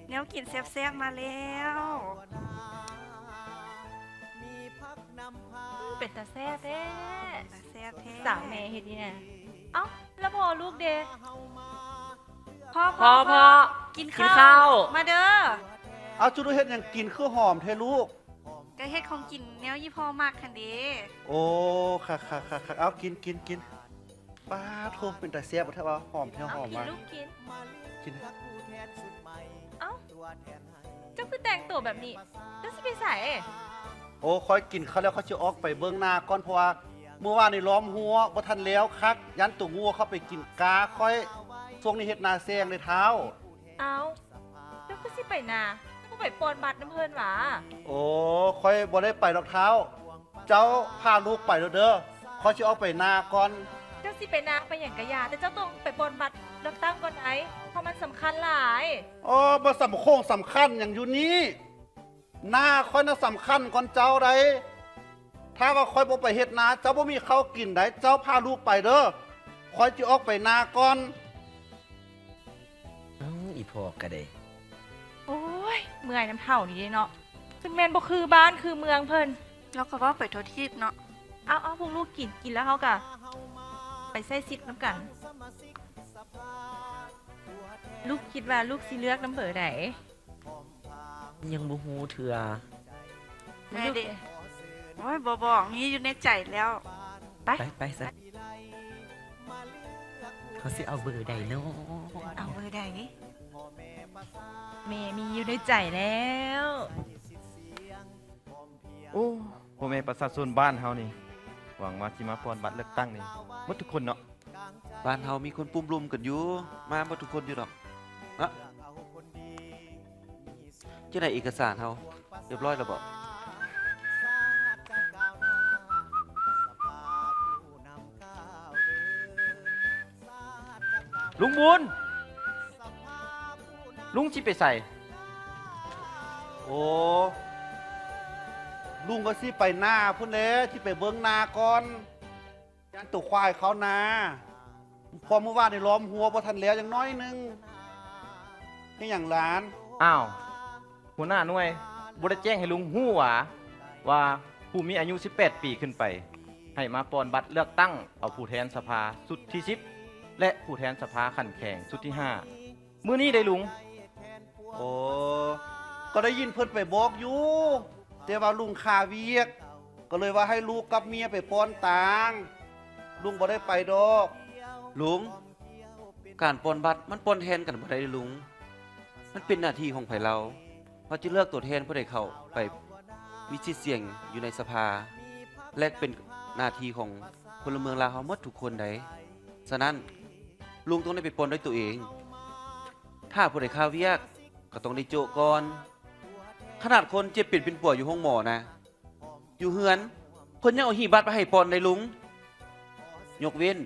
ແນວກິນແຊບໆມາແລ້ວ. ອື ເປັນຕາແຊບແທ້. ຕາແຊບແທ້. ສາວແມ່ເຮັດນີ້ນະ. ເອົ້າ ແລ້ວພໍ່ລູກເດ? ພໍ່ ພໍ່ ພໍ່ ພໍ່ ກິນ ກິນເຂົ້າ ເຂົ້າ ມາເດີ. ເອົາ ຈຸລູກເຮັດຫຍັງກິນຄືຫອມແທ້ລູກ? ກະເຮັດຂອງກິນແນວທີ່ພໍ່ມັກຫັ້ນເດ. ໂອ້ ຄັກໆໆໆ ເອົາ ກິນ ກິນ ກິນ. ປາໂທ້ ເປັນຕາແຊບແທ້ວ່າ ຫອມແທ້ ຫອມວ່າ. ເອົາ ກິນລູກກິນ ກິນ. ເອົ້າ ເຈົ້າຄືແຕ່ງໂຕແບບນີ້? ເຈົ້າຊິໄປໃສ? ໂອ້ ຂ້ອຍກິນເຂົ້າແລ້ວ ຂ້ອຍຊິອອກໄປເບິ່ງນາກ່ອນ ເພາະວ່າມື້ວານນີ້ລ້ອມຮົ້ວບໍ່ທັນແລ້ວຄັກ ຢ້ານໂຕງູເຂົ້າໄປກິນກາຂ້ອຍ. ຊ່ວງນີ້ເຮັດນາແຊງເດ້ທ້າວ. ເອົ້າ ເຈົ້າຄືຊິໄປນາ ເຈົ້າບໍ່ໄປປ່ອນບັດນຳເພິ່ນຫວາ? ໂອ້ ຂ້ອຍບໍ່ໄດ້ໄປດອກທ້າວ. ເຈົ້າພາລູກໄປໂລດເດີ ຂ້ອຍຊິອອກໄປນາກ່ອນ. ເຈົ້າຊິໄປນາໄປຫຍັງກະຢ່າ ແຕ່ເຈົ້າຕ້ອງໄປປ່ອນບັດເລືອກຕັ້ງກ່ອນໄດ໋ ເພາະມັນສຳຄັນຫຼາຍ. ໂອ້ ບໍ່ສຳຄົງສຳຄັນຫຍັງຢູ່ນີ້ ນາຂ້ອຍນະສຳຄັນກ່ອນເຈົ້າໃດ໋. ຖ້າວ່າຂ້ອຍບໍ່ໄປເຮັດນາ ເຈົ້າບໍ່ມີເຂົ້າກິນໃດ໋. ເຈົ້າພາລູກໄປເດີ ຂ້ອຍຊິອອກໄປນາກ່ອນ. ເອົ້າ ອີ່ພໍ່ກະເດ. ໂອ້ຍ ເມື່ອຍນຳເຖົ້ານີ້ເດເນາະ ຈັ່ງແມ່ນບໍ່ຄືບ້ານຄືເມືອງເພິ່ນ. ລາວກະເວົ້າໄປທົ່ວທີບເນາະ. ເອົາໆ ພວກລູກກິນ ກິນແລ້ວເຮົາກະໄປໃຊ້ສິດນຳກັນ. ລູກຄິດວ່າລູກຊິເລືອກນຳເບີໃດ? ຍັງບໍ່ຮູ້ເທື່ອ. ແມ່ເດ? ໂອ້ຍ ບໍ່ບອກ ມີຢູ່ໃນໃຈແລ້ວ. ໄປ ໄປ ໄປຊັ້ນ. ເຮົາຊິເອົາເບີໃດເນາະ? ເອົາເບີໃດ? ແມ່ມີຢູ່ໃນໃຈແລ້ວ. ໂອ້ ພໍ່ແມ່ປະຊາຊົນບ້ານເຮົານີ້ ຫວັງວ່າຊິມາປ່ອນບັດເລືອກຕັ້ງນີ້ໝົດທຸກຄົນເນາະ. ບ້ານເຮົາມີຄົນປຸ້ມລຸມກັນຢູ່ ມາໝົດທຸກຄົນຢູ່ດອກເນາະ. ຈັ່ງໃດເອກະສານເຮົາຮຽບຮ້ອຍແລ້ວບໍ? ລຸງບຸນ! ລຸງຊິໄປໃສ? ໂອ້ ລຸງກະຊິໄປນາພຸ້ນແຫຼະ ຊິໄປເບິ່ງນາກ່ອນ. ຢ້ານໂຕຄວາຍເຂົ້ານາ ເພາະມື້ວານນີ້ລ້ອມຮົ້ວບໍ່ທັນແລ້ວ ຍັງໜ້ອຍໜຶ່ງ. ເຮັດຫຍັງຫຼານ? ອ້າວ ຫົວໜ້າໜ່ວຍ ບໍ່ໄດ້ແຈ້ງໃຫ້ລຸງຮູ້ຫວາ ວ່າຜູ້ມີອາຍຸສິບແປດປີຂຶ້ນໄປ ໃຫ້ມາປ່ອນບັດເລືອກຕັ້ງເອົາຜູ້ແທນສະພາຊຸດທີສິບ ແລະ ຜູ້ແທນສະພາຂັ້ນແຂວງຊຸດທີຫ້າ ມື້ນີ້ເດ້ລຸງ. ໂອ້ ກໍໄດ້ຍິນເພິ່ນໄປບອກຢູ່ ແຕ່ວ່າລຸງຄາວຽກ ກໍເລີຍວ່າໃຫ້ລູກກັບເມຍໄປປ່ອນຕາງ ລຸງບໍ່ໄດ້ໄປດອກ. ລຸງ ການປ່ອນບັດມັນປ່ອນແທນກັນບໍ່ໄດ້ເດ້ລຸງ. ມັນເປັນໜ້າທີ່ຂອງໃຜລາວ ເຮົາຈະເລືອກຕົວແທນຜູ້ໃດເຂົ້າໄປມີສິດສຽງຢູ່ໃນສະພາ ແລະ ເປັນໜ້າທີ່ຂອງພົນລະເມືອງລາວເຮົາໝົດທຸກຄົນໃດ໋. ສະນັ້ນ ລຸງຕ້ອງໄດ້ໄປປ່ອນດ້ວຍຕົວເອງ. ຖ້າຜູ້ໃດຄາວຽກກໍຕ້ອງໄດ້ໂຈະກ່ອນ. ຂະໜາດຄົນເຈັບເປັນເປັນປົວຢູ່ໂຮງໝໍນະ ຢູ່ເຮືອນເພິ່ນຍັງເອົາຫີບບັດໄປໃຫ້ປ່ອນໄດ້ລຸງ. ຍົກເວັ້ນ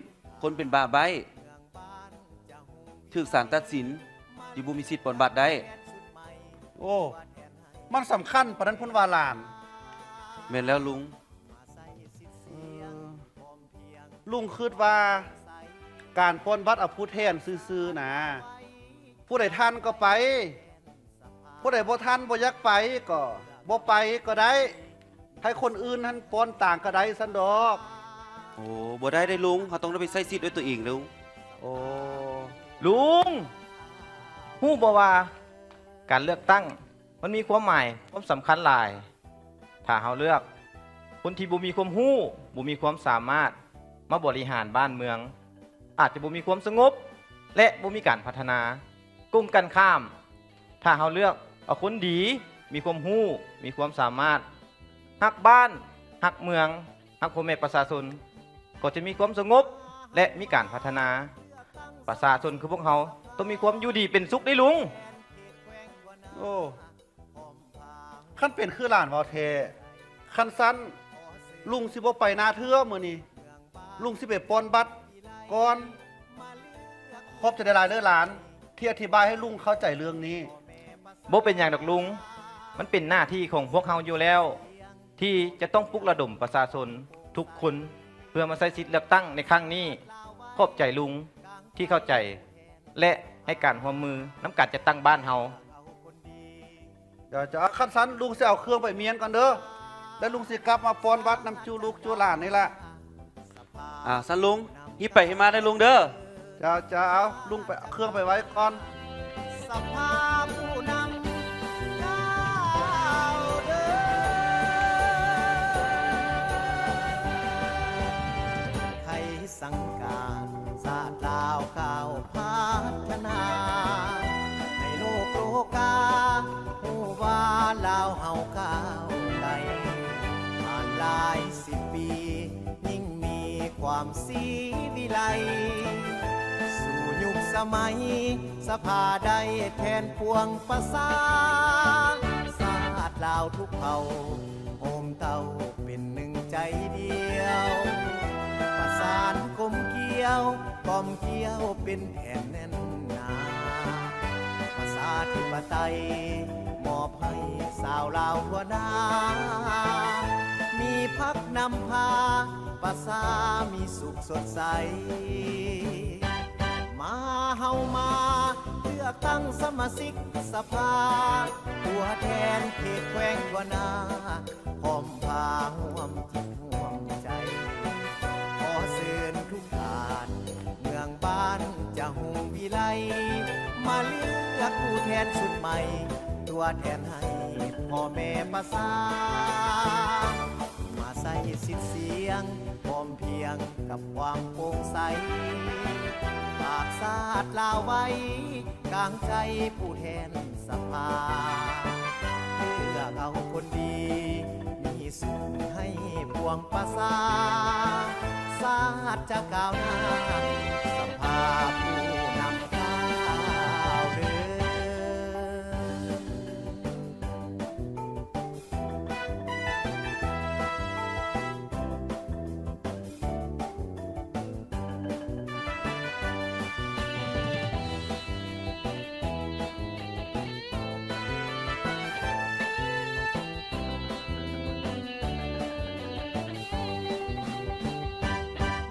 ຄົນເປັນບ້າໃບ້ ຖືກສານຕັດສິນ ຈຶ່ງບໍ່ມີສິດປ່ອນບັດໄດ້. ໂອ້ ມັນສຳຄັນປານນັ້ນພຸ້ນຫວາຫຼານ? ແມ່ນແລ້ວລຸງ. ເອີ ລຸງຄິດວ່າການປ່ອນບັດເອົາຜູ້ແທນຊື່ໆນະ ຜູ້ໃດທັນກໍໄປ ຜູ້ໃດບໍ່ທັນບໍ່ຢາກໄປກໍບໍ່ໄປກໍໄດ້ ໃຫ້ຄົນອື່ນຫັ້ນປ່ອນຕາງກໍໄດ້ຊັ້ນດອກ. ໂອ້ ບໍ່ໄດ້ເດ້ລຸງ ເຮົາຕ້ອງໄດ້ໄປໃຊ້ສິດດ້ວຍຕົວເອງເດ້. ໂອ້ ລຸງ ຮູ້ບໍ່ວ່າການເລືອກຕັ້ງມັນມີຄວາມໝາຍຄວາມສຳຄັນຫຼາຍ. ຖ້າເຮົາເລືອກຄົນທີ່ບໍ່ມີຄວາມຮູ້ ບໍ່ມີຄວາມສາມາດມາບໍລິຫານບ້ານເມືອງ ອາດຈະບໍ່ມີຄວາມສະຫງົບ ແລະ ບໍ່ມີການພັດທະນາ. ກົງກັນຂ້າມ ຖ້າເຮົາເລືອກເອົາຄົນດີ ມີຄວາມຮູ້ ມີຄວາມສາມາດ ຮັກບ້ານ ຮັກເມືອງ ຮັກພໍ່ແມ່ປະຊາຊົນ ກໍຈະມີຄວາມສະຫງົບ ແລະ ມີການພັດທະນາ. ປະຊາຊົນຄືພວກເຮົາຕ້ອງມີຄວາມຢູ່ດີເປັນສຸກເດ້ລຸງ. ໂອ້ ຄັນເປັນຄືຫຼານເວົ້າແທ້ ຄັນຊັ້ນລຸງຊິບໍ່ໄປນາເທື່ອມື້ນີ້ ລຸງຊິໄປປ່ອນບັດກ່ອນ. ຂອບໃຈຫຼາຍໆເດີຫຼານ ທີ່ອະທິບາຍໃຫ້ລຸງເຂົ້າໃຈເລື່ອງນີ້. ບໍ່ເປັນຫຍັງດອກລຸງ ມັນເປັນໜ້າທີ່ຂອງພວກເຮົາຢູ່ແລ້ວ ທີ່ຈະຕ້ອງປຸກລະດົມປະຊາຊົນທຸກຄົນ ເພື່ອມາໃຊ້ສິດເລືອກຕັ້ງໃນຄັ້ງນີ້. ຂອບໃຈລຸງທີ່ເຂົ້າໃຈ ແລະ ໃຫ້ການຮ່ວມມືນຳການຈັດຕັ້ງບ້ານເຮົາ. ເຈົ້າ ເຈົ້າ ຄັນຊັ້ນລຸງຊິເອົາເຄື່ອງໄປມ້ຽນກ່ອນເດີ ແລ້ວລຸງຊິກັບມາປ່ອນບັດນຳຈຸລູກຈຸຫຼານນີ້ລະ. ອ່າ ຊັ້ນລຸງ ຮີບໄປຮີບມາເດີລຸງເດີ. ເຈົ້າ ເຈົ້າ ເອົາ ລຸງໄປເອົາເຄື່ອງໄປໄວ້ກ່ອນ. ສະພາຜູ້ນຳກ້າວເດີ ໄຂສັງການຊາດລາວກ້າວພັດທະນາ ໃຫ້ໂລກໂລກາຮູ້ວ່າລາວເຮົາກ້າວໄກ ຜ່ານຫຼາຍສິບປີ ຍິ່ງມີຄວາມສີວິໄລ ສູ່ຍຸກສະໄໝ ສະພາໄດ້ແທນປວງປະຊາ ຊາດລາວທຸກເຜົ່າ ໂຮມເຕົ້າເປັນໜຶ່ງໃຈດຽວ ປະສານກົມກຽວ ກອມກຽວເປັນແຜ່ນແໜ້ນໜາ ປະຊາທິປະໄຕ ມອບໃຫ້ຊາວລາວທົ່ວໜ້າ ມີພັກນຳພາ ປະຊາມີສຸກສົດໃສ ມາເຮົາມາເລືອກຕັ້ງສະມາຊິກສະພາ ຕົວແທນເຂດແຂວງທົ່ວໜ້າ ພ້ອມພາຮ່ວມຈິດຮ່ວມໃຈ ຂໍເຊີນທຸກ ການເມືອງບ້ານຈະຮຸ່ງວິໄລ ມາເລືອກຜູ້ແທນຊຸດໃໝ່ ຕົວແທນໃຫ້ພໍ່ແມ່ປະຊາ ມາໃຊ້ສິດສຽງ ພ້ອມພຽງກັບຄວາມໂປ່ງໃສ ຝາກຊາດລາວໄວ້ ກາງໃຈຜູ້ແທນສະພາ ເລືອກເອົາຄົນດີ ມີສຸດໃຫ້ປວງປະຊາ ຊາດຈະກ້າວໜ້າ ສະພາຜູ້ນຳກ້າວເດີ.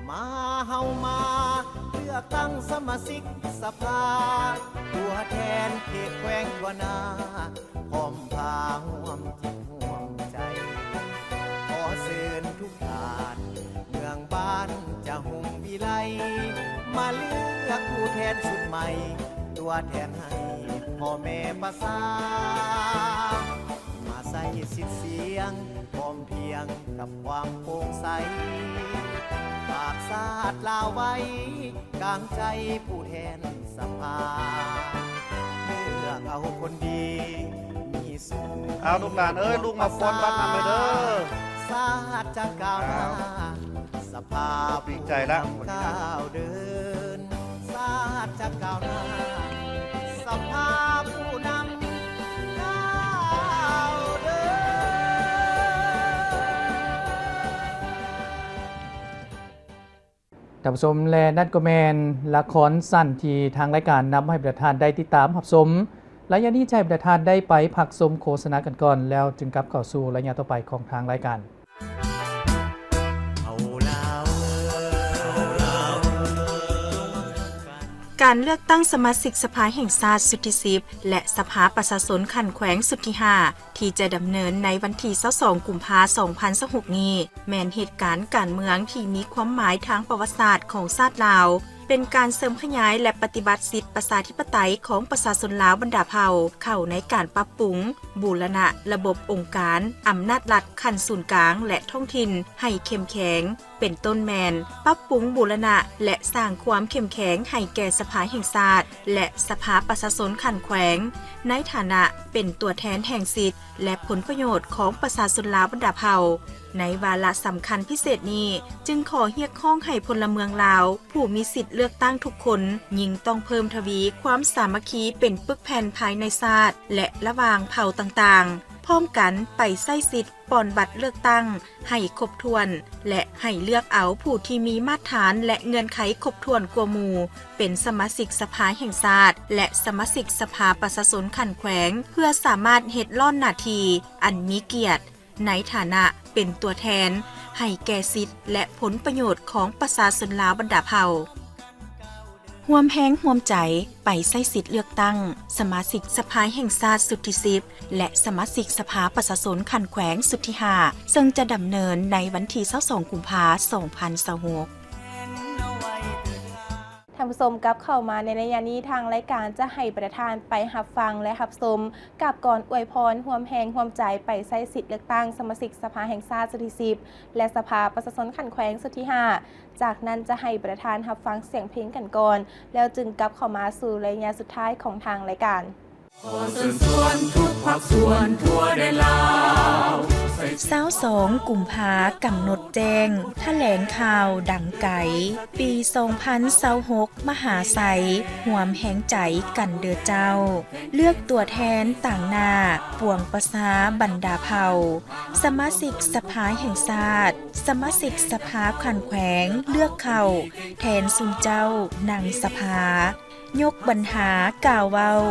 ມາເຮົາມາເລືອກ ຕັ້ງສະມາຊິກສະພາ ຕົວແທນເຂດແຂວງທົ່ວໜ້າ ພ້ອມພາຮ່ວມຈິດຮ່ວມໃຈ ຂໍເຊີນທຸກທ່ານ ເມືອງບ້ານຈະຮຸ່ງວິໄລ ມາເລືອກຜູ້ແທນຊຸດໃໝ່ ຕົວແທນໃຫ້ພໍ່ແມ່ປະຊາ ມາໃຊ້ສິດສຽງ ພ້ອມພຽງກັບຄວາມໂປ່ງໃສ ຝາກຊາດລາວໄວ້ກາງໃຈຜູ້ແທນສະພາ ເລືອກເອົາຄົນດີ ມີສຸກ ເອົາລູກຫຼານເອີຍ ລຸງມາປ້ອນບັດນຳແດ່ເດີ ຊາດຈະກ້າວໜ້າ ເອົາ ສະພາ ດີໃຈລະ ຜູ້ນຳກ້າວເດີນ ຊາດຈະກ້າວໜ້າ ສະພາຜູ້ນຳກ້າວເດີນ. ທ່ານຜູ້ຊົມ ແລະ ນັ້ນກໍແມ່ນລະຄອນສັ້ນທີ່ທາງລາຍການນຳມາໃຫ້ບັນດາທ່ານໄດ້ຕິດຕາມຮັບຊົມ. ໄລຍະນີ້ຈະໃຫ້ບັນດາທ່ານໄດ້ໄປພັກຊົມໂຄສະນາກັນກ່ອນ ແລ້ວຈຶ່ງກັບເຂົ້າສູ່ໄລຍະຕໍ່ໄປຂອງທາງລາຍການ. ການເລືອກຕັ້ງສະມາຊິກສະພາແຫ່ງຊາດຊຸດທີສິບ ແລະ ສະພາປະຊາຊົນຂັ້ນແຂວງຊຸດທີຫ້າ ທີ່ຈະດຳເນີນໃນວັນທີຊາວສອງ ກຸມພາ ສອງພັນຊາວຫົກນີ້ ແມ່ນເຫດການການເມືອງທີ່ມີຄວາມໝາຍທາງປະຫວັດສາດຂອງຊາດລາວ, ເປັນການເສີມຂະຫຍາຍ ແລະ ປະຕິບັດສິດປະຊາທິປະໄຕຂອງປະຊາຊົນລາວບັນດາເຜົ່າ ເຂົ້າໃນການປັບປຸງ ບູລະນະລະບົບອົງການອຳນາດລັດຂັ້ນສູນກາງ ແລະ ທ້ອງຖິ່ນໃຫ້ເຂັ້ມແຂງ, ເປັນຕົ້ນແມ່ນປັບປຸງບູລະນະ ແລະ ສ້າງຄວາມເຂັ້ມແຂງໃຫ້ແກ່ສະພາແຫ່ງຊາດ ແລະ ສະພາປະຊາຊົນຂັ້ນແຂວງ ໃນຖານະເປັນຕົວແທນແຫ່ງສິດ ແລະ ຜົນປະໂຫຍດຂອງປະຊາຊົນລາວບັນດາເຜົ່າ. ໃນວາລະສຳຄັນພິເສດນີ້ ຈຶ່ງຂໍຮຽກຮ້ອງໃຫ້ພົນລະເມືອງລາວ ຜູ້ມີສິດເລືອກຕັ້ງທຸກຄົນ ຍິ່ງຕ້ອງເພີ່ມທະວີຄວາມສາມັກຄີເປັນປຶກແຜ່ນພາຍໃນຊາດ ແລະ ລະຫວ່າງເຜົ່າຕ່າງໆ, ພ້ອມກັນໄປໃຊ້ສິດປ່ອນບັດເລືອກຕັ້ງໃຫ້ຄົບຖ້ວນ ແລະ ໃຫ້ເລືອກເອົາຜູ້ທີ່ມີມາດຖານ ແລະ ເງື່ອນໄຂຄົບຖ້ວນກວ່າໝູ່ ເປັນສະມາຊິກສະພາແຫ່ງຊາດ ແລະ ສະມາຊິກສະພາປະຊາຊົນຂັ້ນແຂວງ ເພື່ອສາມາດເຮັດລ້ອນໜ້າທີ່ອັນມີກຽດ ໃນຖານະເປັນຕົວແທນໃຫ້ແກ່ສິດ ແລະ ຜົນປະໂຫຍດຂອງປະຊາຊົນລາວບັນດາເຜົ່າ. ຮ່ວມແຮງຮ່ວມໃຈໄປໃຊ້ສິດເລືອກຕັ້ງສະມາຊິກສະພາແຫ່ງຊາດຊຸດທີສິບ ແລະ ສະມາຊິກສະພາປະຊາຊົນຂັ້ນແຂວງຊຸດທີຫ້າ ເຊິ່ງຈະດຳເນີນໃນວັນທີຊາວສອງ ກຸມພາ ສອງພັນຊາວຫົກ. ທ່ານຜູ້ຊົມ ກັບເຂົ້າມາໃນໄລຍະນີ້ ທາງລາຍການຈະໃຫ້ບັນດາທ່ານໄປຮັບຟັງ ແລະ ຮັບຊົມກັບກອນອວຍພອນຮ່ວມແຮງຮ່ວມໃຈໄປໃຊ້ສິດເລືອກຕັ້ງສະມາຊິກສະພາແຫ່ງຊາດຊຸດທີສິບ ແລະ ສະພາປະຊາຊົນຂັ້ນແຂວງຊຸດທີຫ້າ. ຈາກນັ້ນຈະໃຫ້ບັນດາທ່ານຮັບຟັງສຽງເພງກັນກ່ອນ ແລ້ວຈຶ່ງກັບເຂົ້າມາສູ່ໄລຍະສຸດທ້າຍຂອງທາງລາຍການ. ຊາວສອງ ກຸມພາ ກຳນົດແຈ້ງ ຖະແຫຼງຂ່າວດັງໄກ ປີສອງພັນຊາວຫົກ ມະຫາໄຊ ຮ່ວມແຮງໃຈກັນເດີເຈົ້າ. ເລືອກຕົວແທນຕາງໜ້າປວງປະຊາບັນດາເຜົ່າ, ສະມາຊິກສະພາແຫ່ງຊາດ, ສະມາຊິກສະພາຂັ້ນແຂວງເລືອກເຂົ້າແທນຊຸມເຈົ້ານັ່ງສະພາ. ຍົກບັນຫາກ່າວເວົ້າ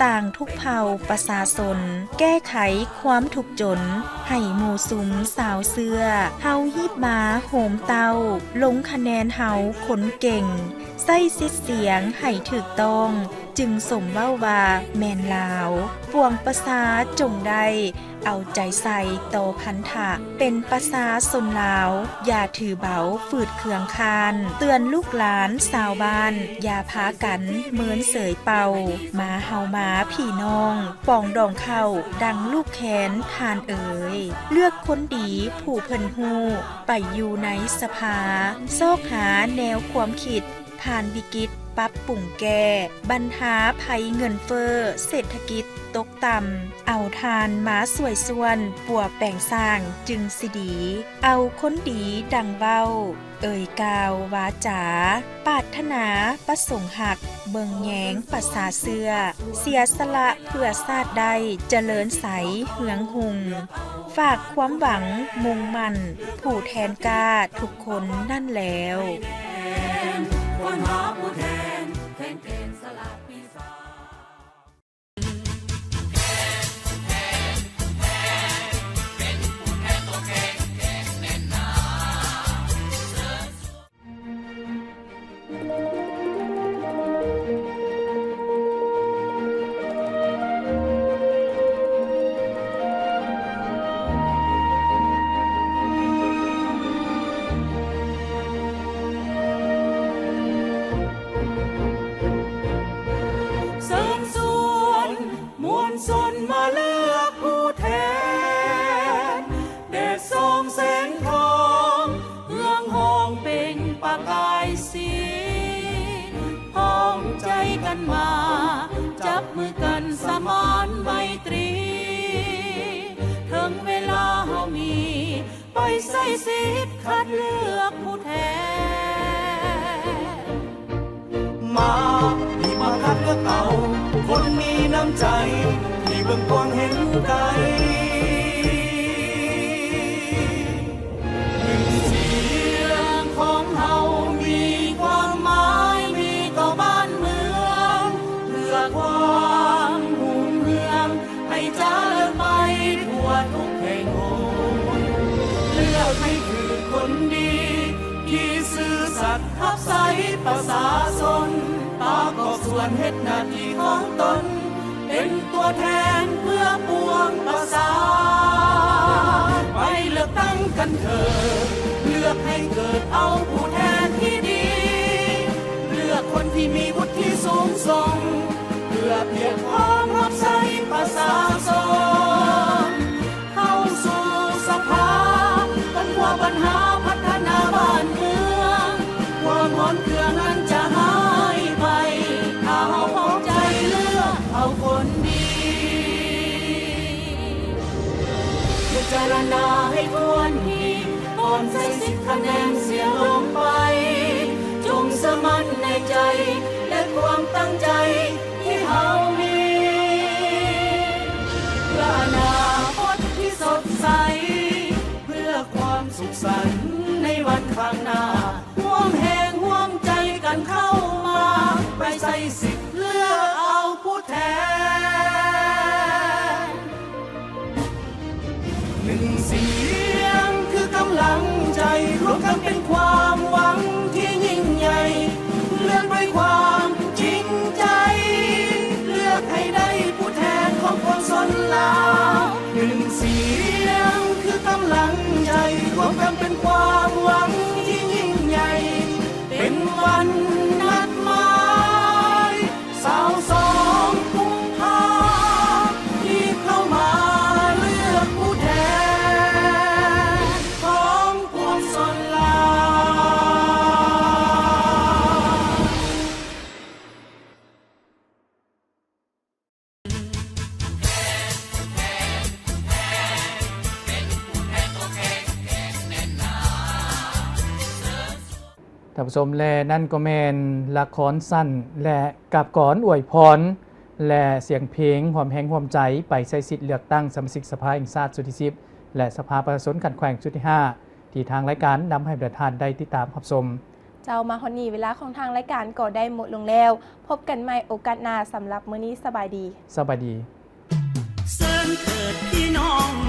ຕ່າງທຸກເຜົ່າປະຊາຊົນ, ແກ້ໄຂຄວາມທຸກຈົນໃຫ້ໝູ່ຊຸມຊາວເຊື້ອ. ເຮົາຮີບມາໂຮມເຕົ້າ, ລົງຄະແນນເຮົາຄົນເກັ່ງ, ໃຊ້ສິດສຽງໃຫ້ຖືກຕ້ອງ, ຈຶ່ງສົມເວົ້າວ່າແມ່ນລາວ. ປວງປະຊາຈົ່ງໄດ້ ເອົາໃຈໃສ່ຕໍ່ພັນທະ ເປັນປະຊາຊົນລາວ, ຢ່າຖືເບົາຝືດເຄືອງຄ້ານ, ເຕືອນລູກຫຼານຊາວບ້ານ, ຢ່າພາກັນເມີນເສີຍເປົ່າ, ມາເຮົາມາພີ່ນ້ອງ, ປອງດອງເຂົ້າດັ່ງລູກແຄນທ່ານເອີຍ. ເລືອກຄົນດີຜູ້ເພິ່ນຮູ້ໄປຢູ່ໃນສະພາ, ຊອກຫາແນວຄວາມຄິດ ຜ່ານວິກິດປັບປຸງແກ້ບັນຫາໄພເງິນເຟີ້, ເສດຖະກິດຕົກຕ່ຳ, ເອົາທ່ານມາຊ່ວຍຊວນປົວແປງສ້າງຈຶ່ງຊິດີ. ເອົາຄົນດີດັ່ງເວົ້າ, ເອີຍກ່າວວາຈາ, ປາດຖະໜາປະສົງຮັກ, ເບິ່ງແຍງປະຊາເຊື້ອ, ເສຍສະຫຼະເພື່ອຊາດໄດ້ຈະເລີນໃສເຮືອງຮຸ່ງ. ຝາກຄວາມຫວັງມຸ່ງໝັ້ນຜູ້ແທນກ້າທຸກຄົນນັ້ນແລ້ວ. ເ ສີ ພ້ອມໃຈກັນມາ ຈັບມືກັນສະໝານໄມຕຣີ ເຖິງເວລາເຮົາມີ ໄປໃຊ້ສິດຄັດເລືອກຜູ້ແທນ ມາ ທີ່ມາຄັດເລືອກເອົາ ຄົນມີນ້ຳໃຈ ທີ່ເບິ່ງກວ້າງເຫັນໄກ ໜຶ່ງສຽງຂອງເຮົາມີຄວາມໝາຍ ມີຕໍ່ບ້ານເມືອງ ເພື່ອຄວາມຮຸ່ງເຮືອງ ໃຫ້ຈະເລີນໄປທົ່ວທຸກແຫ່ງຫົນ ເລືອກໃຫ້ຖືກຄົນດີ ທີ່ຊື່ສັດຮັບໃຊ້ປະຊາຊົນ ປະກອບສ່ວນເຮັດໜ້າທີ່ຂອງຕົນ ເປັນຕົວແທນເພື່ອປວງປະຊາ ໄປເລືອກຕັ້ງກັນເທີດ ເລືອກໃຫ້ເກີດເອົາຜູ້ແທນທີ່ດີ ເລືອກຄົນທີ່ມີວຸດທິສູງສົ່ງ ເພື່ອພຽບພ້ອມຮັບໃຊ້ປະຊາຊົນ ເຂົ້າສູ່ສະພາ ຄົ້ນຄວ້າບັນຫາພັດທະນາບ້ານເມືອງ ຄວາມຮ້ອນເຄືອງນັ້ນຈະຫາຍໄປ ຖ້າເຮົາພ້ອມໃຈເລືອກເອົາຄົນດີ ພິຈາລະນາໃຫ້ຖ້ວນທີ ກ່ອນໃຊ້ສິດຄະແນນສຽງລົງໄປ ຈົ່ງເຊື່ອໝັ້ນໃນໃຈ ແລະ ຄວາມຕັ້ງໃຈ ທີ່ເຮົາມີ ເພື່ອອະນາຄົດທີ່ສົດໃສ ເພື່ອຄວາມສຸກສັນໃນວັນຂ້າງໜ້າ ຮ່ວມແຮງຮ່ວມໃຈກັນເຂົ້າມາ ໄປໃຊ້ສິດເລືອກເອົາຜູ້ແທນ ໜຶ່ງສຽງຄືກຳລັງໃຈ ລວມກັນເປັນຄວາມຫວັງທີ່ຍິ່ງໃຫຍ່ ເລືອກດ້ວຍຄວາມຈິງໃຈ ເລືອກໃຫ້ໄດ້ຜູ້ແທນຂອງປວງຊົນລາວ ໜຶ່ງສຽງຄືກຳລັງໃຈ ລວມກັນເປັນຄວາມຫວັງທີ່ຍິ່ງໃຫຍ່ ເປັນວັນນັດໝາຍ ຊາວສອງກຸມພາ ທີ່ເຂົ້າມາເລືອກຜູ້ແທນຂອງປວງຊົນລາວ. ທ່ານຜູ້ຊົມ ແລະ ນັ້ນກໍແມ່ນລະຄອນສັ້ນ ແລະ ກາບກອນອວຍພອນ ແລະ ສຽງເພງຮ່ວມແຮງຮ່ວມໃຈ ໄປໃຊ້ສິດເລືອກຕັ້ງສະມາຊິກສະພາແຫ່ງຊາດຊຸດທີສິບ ແລະ ສະພາປະຊາຊົນຂັ້ນແຂວງຊຸດທີຫ້າ ທີ່ທາງລາຍການນຳໃຫ້ບັນດາທ່ານໄດ້ຕິດຕາມຮັບຊົມ. ເຈົ້າ ມາຮອດນີ້ເວລາຂອງທາງລາຍການກໍໄດ້ໝົດລົງແລ້ວ. ພົບກັນໃໝ່ໂອກາດໜ້າ. ສຳລັບມື້ນີ້ ສະບາຍດີ. ສະບາຍດີ. ເຊີນເທີດພີ່ນ້ອງ